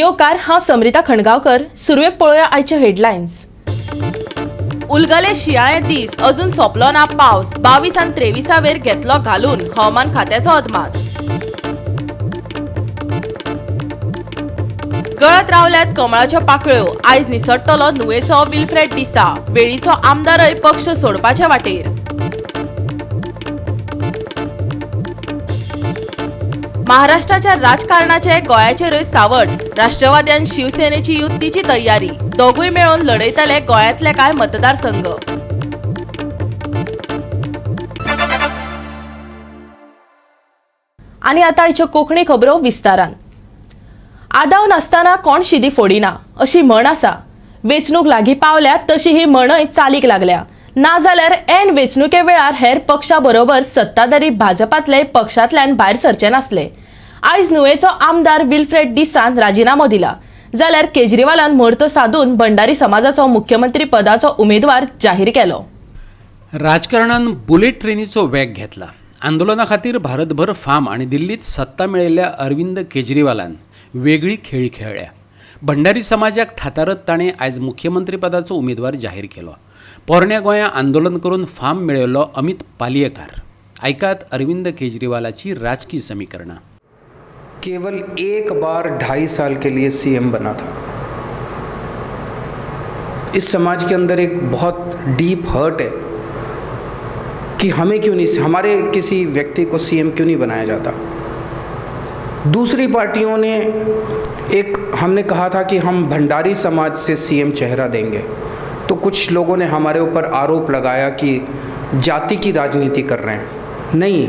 येवकार, हांव समरिता खणगांवकर. सुरवेक पळोवया आयच्यो हेडलायन्स. उलगले शियाळे दीस, अजून सोंपलो ना पावस. 22 आनी 23 वेर घेतलो घालून हवामान खात्याचो अदमास. गळत रावल्यात कमळाच्यो पाकळ्यो. आयज निसट्टलो नुवेचो विल्फ्रेड डिसा. वेळीचो आमदारय पक्ष सोडपाचे वाटेर. महाराष्ट्राच्या राजकारणाचे गोंयाचेरय सावट. राष्ट्रवाद्यान शिवसेनेची युतीची तयारी. दोगूय मेळून लढयतले गोंयांतले कांय मतदारसंघ. आनी आतां आयच्यो कोंकणी खबरो विस्तारान. आदाव नासतना कोण शिदी फोडिना अशी म्हण आसा. वेंचणूक लागीं पावल्या तशी ही म्हणय चालीक लागल्या. नाजाल्यार ऐन वेंचणुके वेळार हेर पक्षा बरोबर सत्ताधारी भाजपांतले पक्षांतल्यान भायर सरचे नासले. आयज नुवेचो आमदार विल्फ्रेड डिसान राजिनामो दिला, जाल्यार केजरीवालान म्हूर्त सादून भंडारी समाजाचो मुख्यमंत्री पदाचो उमेदवार जाहीर केलो. राजकारणान बुलेट ट्रेनीचो वेग घेतला. आंदोलना खातीर भारतभर फाम आनी दिल्लीत सत्ता मेळयल्ल्या अरविंद केजरीवालान वेगळी खेळी खेळ्ळ्या. भंडारी समाजाक थातारत ताणें आयज मुख्यमंत्रीपदाचो उमेदवार जाहीर केलो. पोरण्या गोंया आंदोलन करून फाम मेळयल्लो अमित पालयेकार. आयकात अरविंद केजरीवालाची राजकी समीकरणां. केवल एक बार 2.5 साल के लिए सीएम बना था. इस समाज के अंदर एक बहुत डीप हर्ट है कि हमें क्यों नहीं, हमारे किसी व्यक्ति को सीएम क्यों नहीं बनाया जाता. दूसरी पार्टियों ने एक, हमने कहा था कि हम भंडारी समाज से सीएम चेहरा देंगे, तो कुछ लोगों ने हमारे ऊपर आरोप लगाया कि जाति की राजनीति कर रहे हैं. नहीं,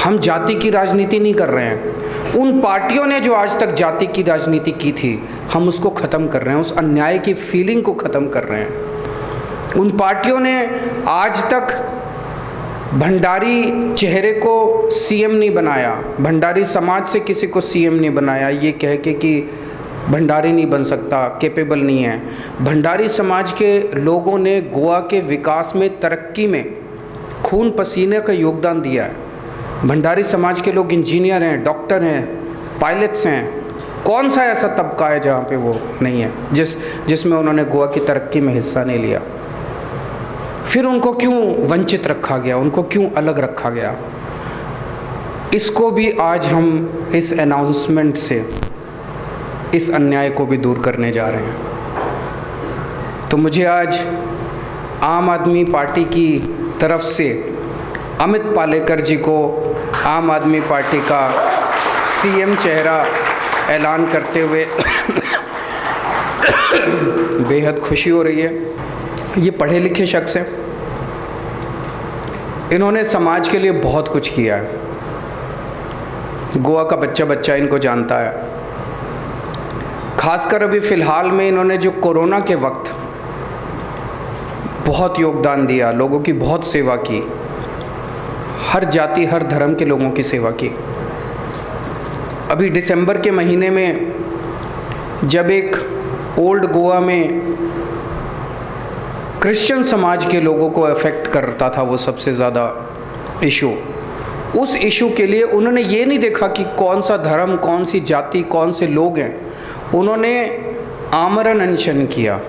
हम जाति की राजनीति नहीं कर रहे हैं. उन पार्टियों ने जो आज तक जाति की राजनीति की थी, हम उसको ख़त्म कर रहे हैं, उस अन्याय की फीलिंग को ख़त्म कर रहे हैं. उन पार्टियों ने आज तक भंडारी चेहरे को सीएम नहीं बनाया, भंडारी समाज से किसी को सीएम नहीं बनाया, ये कह के कि भंडारी नहीं बन सकता, कैपेबल नहीं है. भंडारी समाज के लोगों ने गोवा के विकास में, तरक्की में खून पसीने का योगदान दिया है. भंडारी समाज के लोग इंजीनियर हैं, डॉक्टर हैं, पायलट्स हैं. कौन सा ऐसा तबका है जहाँ पे वो नहीं है, जिसमें उन्होंने गोवा की तरक्की में हिस्सा नहीं लिया. फिर उनको क्यों वंचित रखा गया, उनको क्यों अलग रखा गया. इसको भी आज हम इस अनाउंसमेंट से इस अन्याय को भी दूर करने जा रहे हैं. तो मुझे आज आम आदमी पार्टी की तरफ से अमित पालेकर जी को आम आदमी पार्टी का सीएम चेहरा ऐलान करते हुए बेहद खुशी हो रही है. ये पढ़े लिखे शख्स हैं, इन्होंने समाज के लिए बहुत कुछ किया है. गोवा का बच्चा बच्चा इनको जानता है. खासकर अभी फ़िलहाल में इन्होंने जो कोरोना के वक्त बहुत योगदान दिया, लोगों की बहुत सेवा की, हर जाति हर धर्म के लोगों की सेवा की. अभी दिसंबर के महीने में जब एक ओल्ड गोवा में क्रिश्चियन समाज के लोगों को अफेक्ट करता था वो सबसे ज़्यादा इशू, उस इशू के लिए उन्होंने ये नहीं देखा कि कौन सा धर्म, कौन सी जाति, कौन से लोग हैं. उन्होंने आमरण अनशन किया,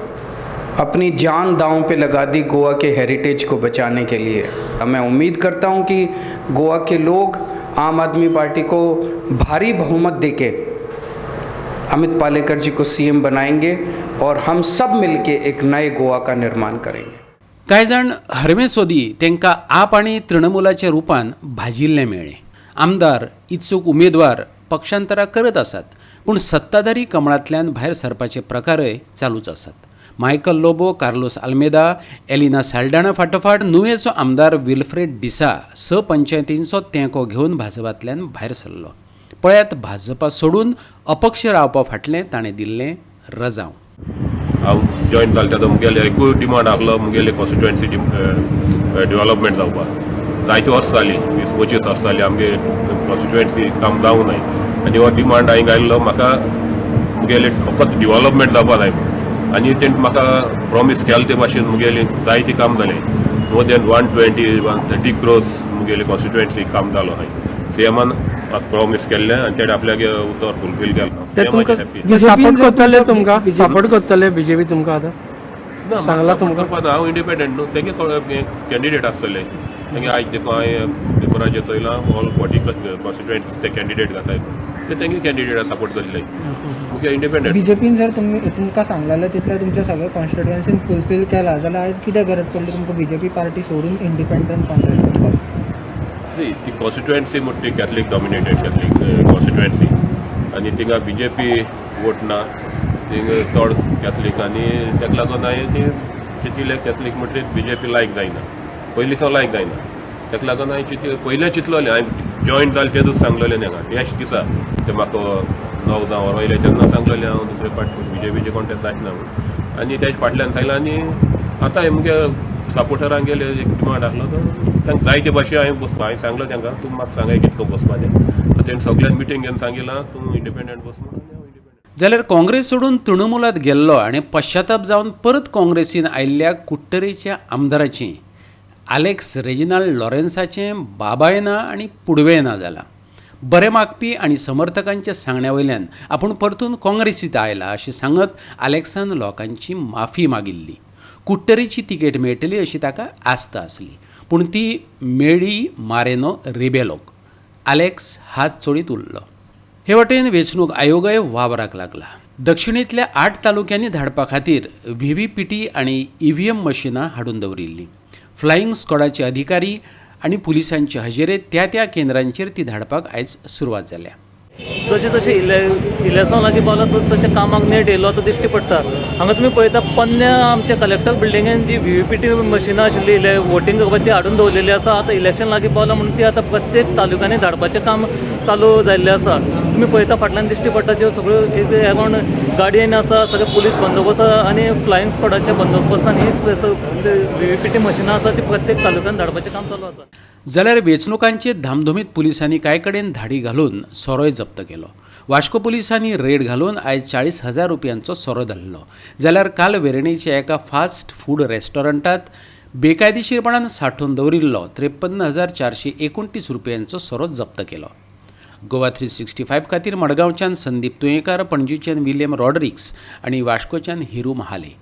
अपनी जान दांव पे लगा दी गोवा के हेरिटेज को बचाने के लिए. मैं उम्मीद करता हूँ कि गोवा के लोग आम आदमी पार्टी को भारी बहुमत देके अमित पालेकर जी को सीएम बनाएंगे और हम सब मिलके एक नए गोवा का निर्माण करेंगे. कांय जाण हरमेसोदी तांकां आप आनी तृणमूलाच्या रुपान भाजिल्लें मेळ्ळें. आमदार, इत्सूक उमेदवार पक्षांतरां करत आसात, पूण सत्ताधारी कमळांतल्यान भायर सरपाचे प्रकारय चालूच आसात. मायकल लोबो, कार्लोस आल्मेदा, एलिना साल्डाणा फाटोफाट नुवेचो आमदार विल्फ्रेड डिसा 6 पंचायतींचो तेंको घेवन भाजपांतल्यान भायर सरलो. पळयात भाजपा सोडून अपक्ष रावपा फाटलें ताणें दिल्लें रजांव. हांव जॉयन जालें तेन्ना मुगेलें एकूय डिमांड आसलो मुगेले कॉन्स्टिट्युएन्सी डेवलपमेंट जावपाक. जायतीं वर्सां जालीं, 20-25 वर्सां जालीं आमगे कॉन्स्टिट्युएन्सी काम जावंक नाय. आनी हो डिमांड हांवें घायल्लो म्हाका मुगेलें फकत डेवलपमेंट जावपा जाय आनी तेणें म्हाका प्रॉमीस केलें ते भाशेन मुगेलें जायतें काम जालें. मोर देन 120-130 क्रोर्स मुगेले कॉन्स्टिट्युएन्सी काम जालो. हांवें सीएमान म्हाका प्रॉमीस केल्लें आनी तेणें आपल्याक उतर फुलफील केलां. ते हें तुमकां म्हाजें हॅप्पी. सपोर्ट करतले तुमकां, सपोर्ट करतले बीजेपी तुमकां आतां? ना, सांगला support तुमकां? करपा ना, हांव इंडिपेंडंट न्हू, तेंगे कॅन्डिडेट आसतले तेंगे. आयज देखून हांवें पेपराचेर चोयलां, ऑल 40 कॉन्स्टिट्युएंट ते कॅन्डिडेट घाताय, ते तेंगे कॅन्डिडेट सपोर्ट करतले, मुगे इंडिपेंडंट. बीजेपीन जर तुमी तुमकां सांगलेलें तितलें तुमच्या सगळ्या कॉन्स्टिट्युएन्सीन फुलफील केलां जाल्यार आयज कितें गरज पडली तुमकां बीजेपी पार्टी सोडून इंडिपेंडंट कॉन्टेस्ट करपाक? सी, ती कॉन्स्टिट्युएन्सी म्हणटा ती कॅथलीक डॉमिनेटेड कॅथलीक कॉन्स्टिट्युएन्सी आनी थिंगा बी जे पी वोट ना, थिंगा चड कॅथलीक आनी ताका लागून हांवें ती चिंतिल्लें, कॅथलीक म्हणटकीर बी जे पी लायक जायना, पयलीं सावन लायक जायना. ताका लागून हांवें चिंतलें, पयलें चिंतलोलें, हांवें जॉयन जालें तेदूस सांगलेलें ताका, त्याच दिसा ते म्हाका 9 जावं वयर तेन्ना सांगलेलें हांव दुसरे पाट बी जे पीचे कॉन्टेस्ट जायना म्हणून, आनी तेज फाटल्यान सांगलें. आनी आतां मुगे सपोर्टरांक गेले एक डिमांड आसलो, तो तांकां जाय ते भाशेन हांवें बसपा हांवें सांगलो तांकां, तूं म्हाका सांगाय कितको बसपाचें. तेणें सगळ्यान मिटींग घेवन सांगिलां, तूं इंडिपेंडंट बस म्हणून, आनी हांव इंडिपेंडंट. जाल्यार काँग्रेस सोडून तृणमूलात गेल्लो आनी पश्चाताप जावन परत काँग्रेसीन आयिल्ल्या कुडटरेच्या आमदाराचें आलेक्स रेजिनाल्ड लॉरेन्साचें बाबाय ना आनी पुडवें ना जालां. बरें मागपी आनी समर्थकांच्या सांगण्या वयल्यान आपूण परतून काँग्रेसीत आयला अशें सांगत आलेक्सान लोकांची माफी मागिल्ली. कुडटरेची तिकेट मेळटली अशी ताका आस्त आसली, पूण ती मेळ्ळी मारेनो रिबेलोक. आलेक्स हात चोळीत उरलो. हे वटेन वेंचणूक आयोगय वावराक लागला. दक्षिणेंतल्या 8 तालुक्यांनी धाडपा खातीर व्हीव्हीपीटी आनी ईव्हीएम मशिनां हाडून दवरिल्लीं. फ्लायिंग स्क्वॉडाचे अधिकारी आनी पुलिसांचे हजेरेंत त्या त्या केंद्रांचेर ती धाडपाक आयज सुरवात जाल्या. जशें जशें इलेक्शन लागीं पावला तशें कामाक नेट येयलो आतां दिश्टी पडटा. हांगा तुमी पळयता, पोन्न्या आमच्या कलेक्टर बिल्डिंगेन जी व्हीव्हीपीटी मशिनां आशिल्ली वोटींग करपाची ती हाडून दवरलेली आसा. आतां इलेक्शन लागीं पावलां म्हणून ती आतां प्रत्येक तालुक्यांनी धाडपाचें काम चालू जाल्लें आसा. तुमी पळयता, फाटल्यान दिश्टी पडटा त्यो सगळ्यो अरावंड गाडयेन आसा, सगळे पुलीस बंदोबस्त आनी फ्लायिंग स्क्वॉडाच्या बंदोबस्तान ही व्हीव्हीपीटी मशिनां आसा ती प्रत्येक तालुक्यान धाडपाचें काम चालू आसा. जाल्यार वेंचणुकांचे धामधुमीत पुलिसांनी कांय कडेन धाडी घालून सोरोय जप्त केलो. वास्को पुलिसांनी रेड घालून आयज 40,000 रुपयांचो सोरो धरलो. जाल्यार काल वेर्णेच्या एका फास्ट फूड रेस्टॉरंटात बेकायदेशीरपणान सांठोवन दवरिल्लो 53,429 रुपयांचो सोरो जप्त केलो. गोवा 365 खातीर मडगांवच्यान संदीप तुयेंकार, पणजीच्यान विलियम रॉड्रिक्स आनी वास्कोच्यान हिरू महाले.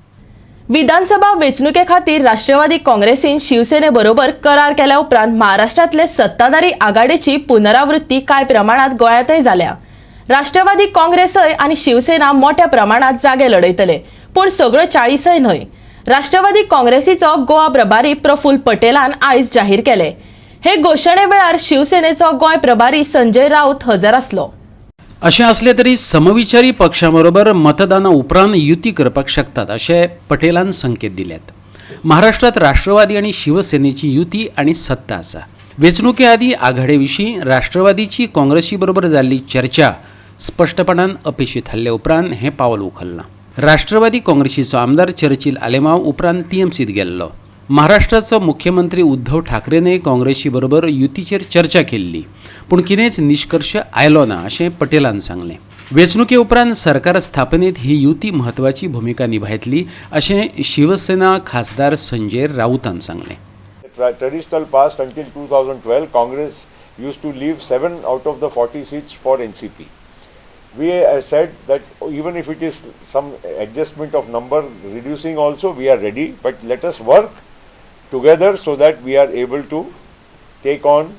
विधानसभा वेंचणुके खातीर राष्ट्रवादी काँग्रेसीन शिवसेने बरोबर करार केल्या उपरांत महाराष्ट्रांतले सत्ताधारी आघाडीची पुनरावृत्ती कांय प्रमाणात गोंयांतय जाल्या. राष्ट्रवादी काँग्रेसय आनी शिवसेना मोठ्या प्रमाणात जागे लढयतले, पूण सगळ्यो 40य न्हय. राष्ट्रवादी काँग्रेसीचो गोवा प्रभारी प्रफुल्ल पटेलान आयज जाहीर केले. हे घोशणे वेळार शिवसेनेचो गोंय प्रभारी संजय राऊत हजर आसलो. अशें आसलें तरी समविचारी पक्षां बरोबर मतदाना उपरांत युती करपाक शकतात अशें पटेलान संकेत दिल्यात. महाराष्ट्रांत राष्ट्रवादी आनी शिवसेनेची युती आनी सत्ता आसा. वेंचणुके आदीं आघाडे विशीं राष्ट्रवादीची काँग्रेसी बरोबर जाल्ली चर्चा स्पश्टपणान अपेशी थारले उपरांत हें पावल उखल्लां. राष्ट्रवादी काँग्रेसीचो आमदार चर्चिल आलेमाव उपरांत टीएमसीत गेल्लो. महाराष्ट्राचो मुख्यमंत्री उद्धव ठाकरेनय काँग्रेसी बरोबर युतीचेर चर्चा केल्ली, पूण कितेंच निश्कर्श आयलो ना अशें पटेलान सांगलें. वेंचणुके उपरांत सरकार स्थापनेत ही युती म्हत्वाची भुमिका निभायतली अशें शिवसेना खासदार संजय राऊतान सांगलें. Traditional past until 2012, Congress used to leave 7 out of the 40 seats for NCP. We said that even if it is some adjustment of number reducing also, we are ready, but let us work together so that we are able to take on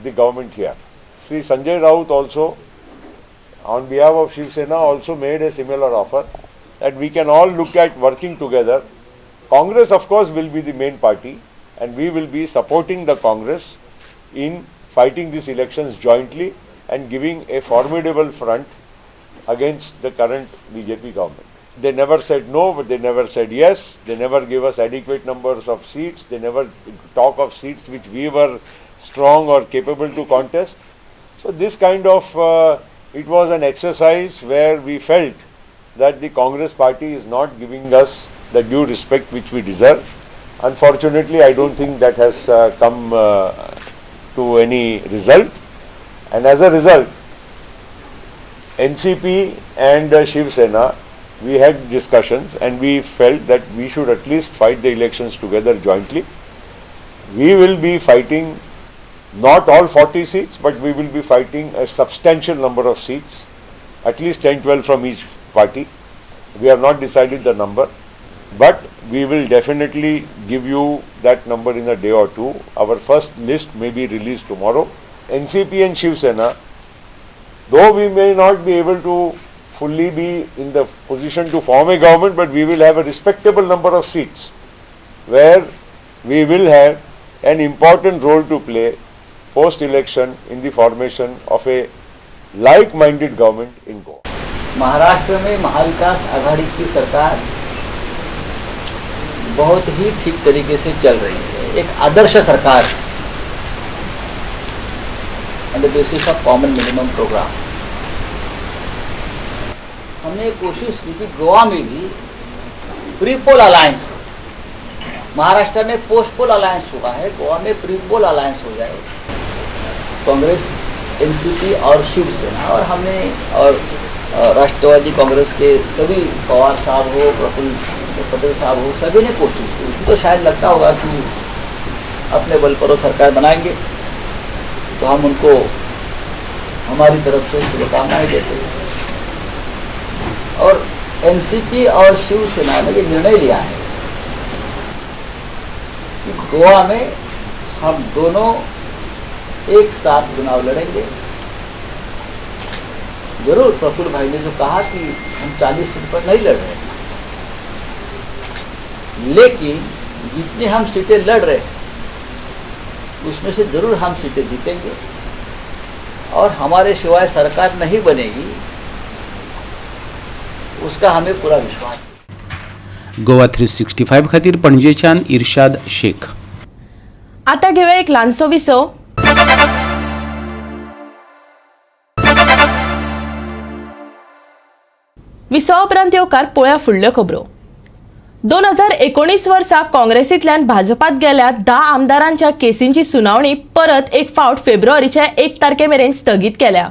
the government here. Sri Sanjay Raut also, on behalf of Shiv Sena, also made a similar offer that we can all look at working together. Congress, of course, will be the main party, and we will be supporting the Congress in fighting these elections jointly and giving a formidable front against the current BJP government. They never said no, but they never said yes. They never gave us adequate numbers of seats. They never talk of seats which we were strong or capable to contest. So this kind of, it was an exercise where we felt that the Congress party is not giving us the due respect which we deserve. Unfortunately, I don't think that has come to any result. And as a result, NCP and Shiv Sena, we had discussions and we felt that we should at least fight the elections together jointly. We will be fighting not all 40 seats, but we will be fighting a substantial number of seats at least 10-12 from each party. We have not decided the number, but we will definitely give you that number in a day or two. Our first list may be released tomorrow. NCP and Shiv Sena, though we may not be able to fully be in the position to form a government, but we will have a respectable number of seats where we will have an important role to play post-election in the formation of a like-minded government in Goa. Maharashtra में महाविकास आघाड़ी की सरकार बहुत ही ठीक तरीके से चल रही है, एक आदर्श सरकार on the basis of common minimum programme. हमने कोशिश की कि गोवा में भी प्री पोल अलायंस हो, महाराष्ट्र में पोस्ट पोल अलायंस हुआ है, गोवा में प्री पोल अलायंस हो जाए। कांग्रेस, एनसीपी और शिवसेना और हमने और राष्ट्रवादी कांग्रेस के सभी पवार साहब हो, प्रफुल्ल पटेल साहब हो, सभी ने कोशिश की। तो शायद लगता होगा कि अपने बल पर वो सरकार बनाएंगे, तो हम उनको हमारी तरफ से शुभकामनाएं देते हैं। और एनसीपी और शिवसेना ने ये निर्णय लिया है कि गोवा में हम दोनों एक साथ चुनाव लड़ेंगे। जरूर प्रफुल्ल भाई ने जो कहा कि हम 40 सीट पर नहीं लड़ रहे, लेकिन जितनी हम सीटें लड़ रहे हैं उसमें से जरूर हम सीटें जीतेंगे और हमारे सिवाय सरकार नहीं बनेगी, उसका हमें पूरा विश्वास है। गोवा 365 खातीर पणजेच्यान इर्शाद शेख। आता घेऊया एक ल्हानसो विसव। विसवा उपरांत येवकार पळोवया फुडल्यो खबरो। 2019 वर्सा काँग्रेसींतल्यान भाजपात गेल्या 10 आमदारांच्या केसींची सुनावणी परत एक फावट फेब्रुवारीच्या 1 तारखे मेरेन स्थगीत केल्या।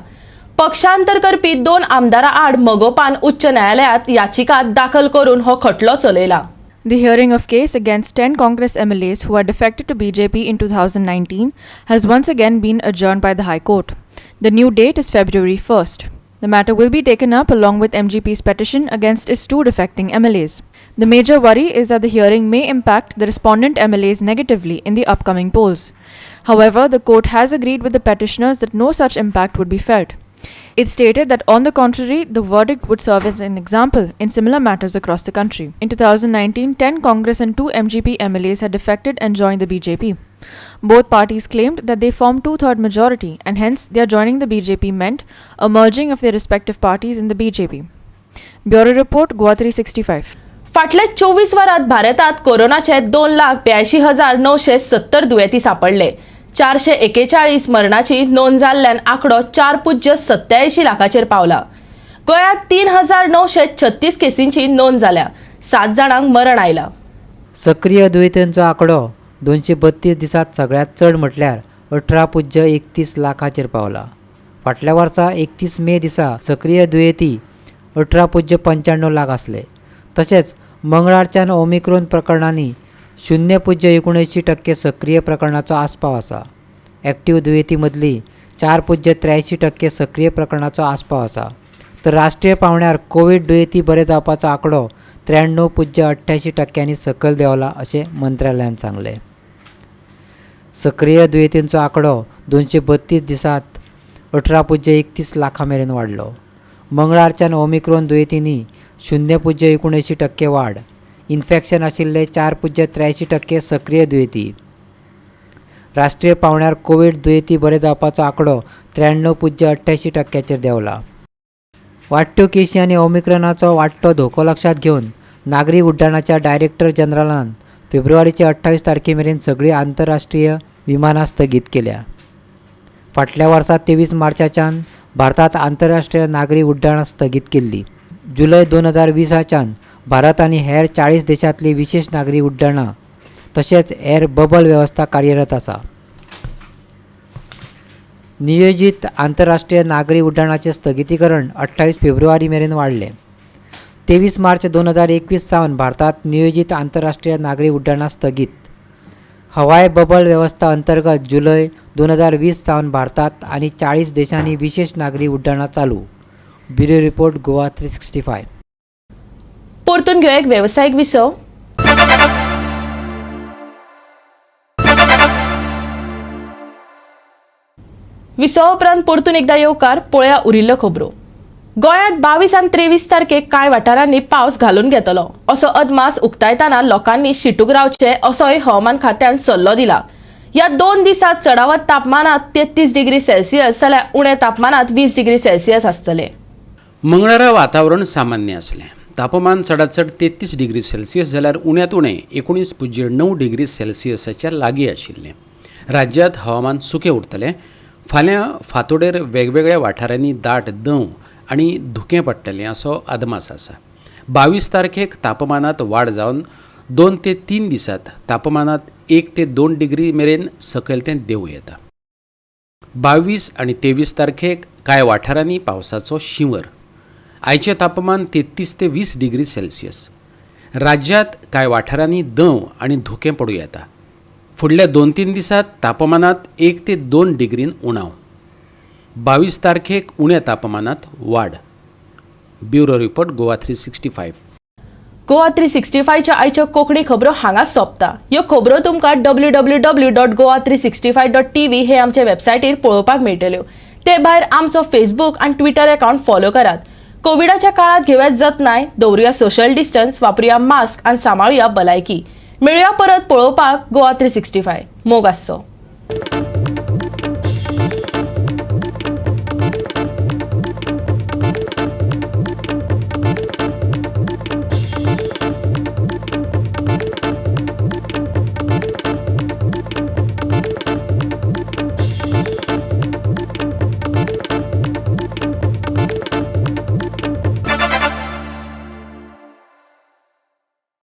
पक्षांतर करपी 2 आमदारां आड मगोपान उच्च न्यायालयांत याचिका दाखल करून हो खटलो चलयला। The hearing of case against 10 Congress MLAs who had defected to BJP in 2019 has once again been adjourned by the High Court. The new date is February 1st. The matter will be taken up along with MGP's petition against its 2 defecting MLAs. The major worry is that the hearing may impact the respondent MLAs negatively in the upcoming polls. However, the court has agreed with the petitioners that no such impact would be felt. It stated that on the contrary, the verdict would serve as an example in similar matters across the country. In 2019, 10 Congress and 2 MGP MLAs had defected and joined the BJP. Both parties claimed that they formed two-third majority and hence their joining the BJP meant a merging of their respective parties in the BJP. Bureau Report, Goa 365. फाटल्या 24 वरात भारतात कोरोनाचे 2,82,970 दुयेंती सापडले. 441 मरणाची नोंद जाल्ल्यान आंकडो 4.87 लाखाचेर पावला. गोंयांत 3,936 केसींची नोंद जाल्या. 7 जाणांक मरण आयला. सक्रीय दुयेंतींचो आंकडो 232 दिसांत सगळ्यांत चड म्हटल्यार 18.31 लाखाचेर पावला. फाटल्या वर्सा 31 मे दिसा सक्रीय दुयेंती 18.95 लाख आसले. तशेंच मंगळारच्यान ओमिक्रोन प्रकरणांनी 0.79% सक्रीय प्रकरणाचो आस्पाव आसा. एक्टिव्ह दुयेंती मदली 4.83% सक्रीय प्रकरणाचो आस्पाव आसा. तर राष्ट्रीय पांवड्यार कोवीड दुयेंती बरे जावपाचो आंकडो 93.88% सकयल देंवला अशें मंत्रालयान सांगलें. सक्रीय दुयेंतींचो आंकडो 232 दिसांत 18.31 लाखां मेरेन वाडलो. मंगळारच्यान ओमिक्रोन दुयेंतींनी 0.79% वाड. इन्फेक्शन आशिल्ले 4.83% सक्रीय दुयेंती. राष्ट्रीय पांवड्यार कोवीड दुयेंती बरे जावपाचो आंकडो 93.88% देंवला. वाडट्यो केशी आनी ओमिक्रॉनाचो वाडटो धोको लक्षांत घेवन नागरी उड्डाणाच्या डायरेक्टर जनरलान फेब्रुवारीचे 28 तारखे मेरेन सगळीं आंतरराष्ट्रीय विमानां स्थगीत केल्या. फाटल्या वर्सा 23 मार्चाच्यान भारतात आंतरराष्ट्रीय नागरी उड्डाणां स्थगीत केल्ली. जुलय 2020च्यान भारत आनी हेर 40 देशांतली विशेष नागरी उड्डाणां तशेंच एअर बबल वेवस्था कार्यरत आसा. नियोजीत आंतरराष्ट्रीय नागरी उड्डाणाचें स्थगितीकरण 28 फेब्रुवारी मेरेन वाडलें. 23 मार्च 2021 सावन भारतात नियोजीत आंतरराष्ट्रीय नागरी उड्डाणां स्थगीत. हवाय बबल वेवस्था अंतर्गत जुलय 2020 सावन भारतात आनी 40 देशांनी विशेष नागरी उड्डाणां चालू. Bureau report, Goa 365. परतून घेवया एक वेवसायीक विसव. विसवा उपरांत परतून एकदा येवकार. पळया उरिल्ल्यो खबरो. गोंयांत 22 आनी 23 तारखेक कांय वाठारांनी पावस घालून घेतलो असो अदमास उक्तायतना लोकांनी शिटूक रावचे असोय हवामान खात्यान सल्लो दिला. ह्या 2 दिसांत चडावत तापमानात 33 डिग्री सेल्सियस जाल्यार उणें तापमानात 20 डिग्री सेल्सियस आसतले. मंगळारा वातावरण सामान्य आसलें. तापमान चडात चड 33 डिग्री सेल्सियस जाल्यार उण्यांत उणें 19.9 डिग्री सेल्सियसाच्या लागीं आशिल्लें. राज्यांत हवामान सुकें उरतलें. फाल्यां फांतोडेर वेगवेगळ्या वाठारांनी दाट दंव आनी धुकें पडटलें असो अदमास आसा. 22 तारखेक तापमानांत वाड जावन 2 ते 3 दिसांत तापमानांत 1 ते 2 डिग्री मेरेन सकयल तें देंवूं येता. 22 आनी 23 तारखेक कांय वाठारांनी पावसाचो शिंवर. आयचें तापमान 33 ते 20 डिग्री सेल्सियस. राज्यांत कांय वाठारांनी दंव आनी धुकें पडूं येता. फुडल्या 2-3 दिसांत तापमानांत 1 ते 2 डिग्रीन उणाव. 22 तारखेक उण्या तापमानांत वाड. Bureau report, Goa 365. Goa 365च्या आयच्यो कोंकणी खबरो हांगाच सोंपता. ह्यो खबरो तुमकां www.goa365.tv हे आमचे वेबसायटीर पळोवपाक मेळटल्यो. ते भायर आमचो फेसबूक आनी ट्विटर अकाउंट फॉलो करात. कोविडाच्या काळात घेवया जतनाय, दवरुया सोशल डिस्टन्स, वापरुया मास्क आनी सांबाळुया भलायकी. मेळुया परत पळोवपाक गोवा 365. मोग आसचो.